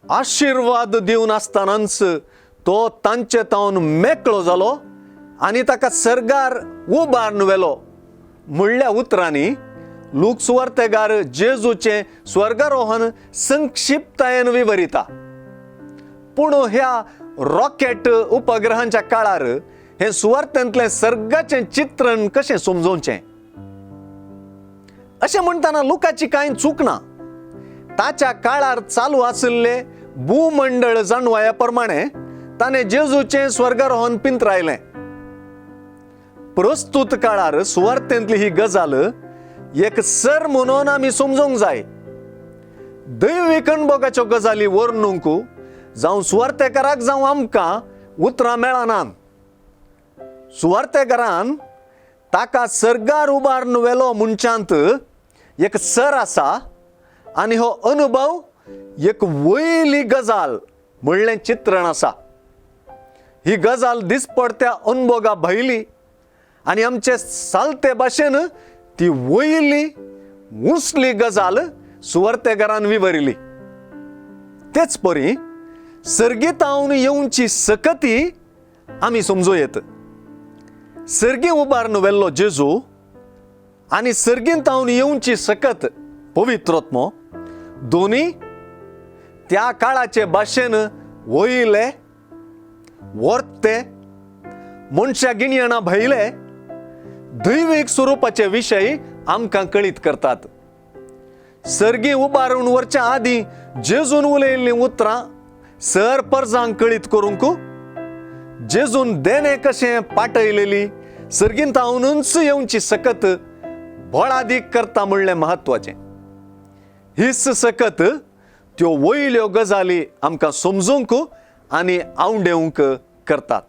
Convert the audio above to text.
आशिर्वाद दिवन आसतनाच तो तांचे तावन मेकळो जालो आनी ताका सर्गार उबारून व्हेलो म्हणल्या उतरांनी लूक सुवार्तेगार जेजूचें स्वर्गारोहण संक्षिप्तायेन विवरिता. पूण ह्या रॉकेट उपग्रहांच्या काळार हें सुवार्तेंतलें सर्गाचें चित्रण कशें समजोवचें अशें म्हणटना लुकाची कांय चूक ना. ताच्या काळार चालू आशिल्ले भूमंडळ जाणवाया प्रमाणे ताणें जेजूचें स्वर्गारोहण पिंतरायलें. प्रस्तूत काळार सुवार्तेंतली ही गजाल एक सर म्हणून आमी समजूंक जाय. दैवीक अणभोगाच्यो गजाली वर्णूंक जावं सुवार्तेकाराक जावं आमकां उतरां मेळनात. सुवार्तेकारान ताका सर्गार उबारून व्हेलो म्हणच्यांत एक सर आसा आनी हो अनुभव एक वयली गजाल म्हणलें चित्रण आसा. ही गजाल दिसपडत्या अनुभोगा भयली आनी आमचे सालते भाशेन ती वयली उंचली गजाल सुवार्तेकारान विवरिली. तेच परी सर्गीतावन येवची सकती आमी समजूं येत. सर्गी उबारून व्हेल्लो जेजू आनी सर्गींतावन येवची सकत पवित्रत्मो दोनी त्या काळाचे भाशेन वयले वर्ते मनशा गिणयणा भयले दैवीक स्वरुपाचे विशय आमकां कळीत करतात. सर्गी उबारून व्हरच्या आदीं जेजून उलयल्लीं उतरां सर परजांक कळीत करूंक जेजून देणें कशें पाटयलेली सर्गीन तावनूच येवची सकत बळादीक करता म्हणलें म्हत्वाचें. हीच सकत त्यो वयल्यो गजाली आमकां समजूंक आनी आवडेवंक करतात.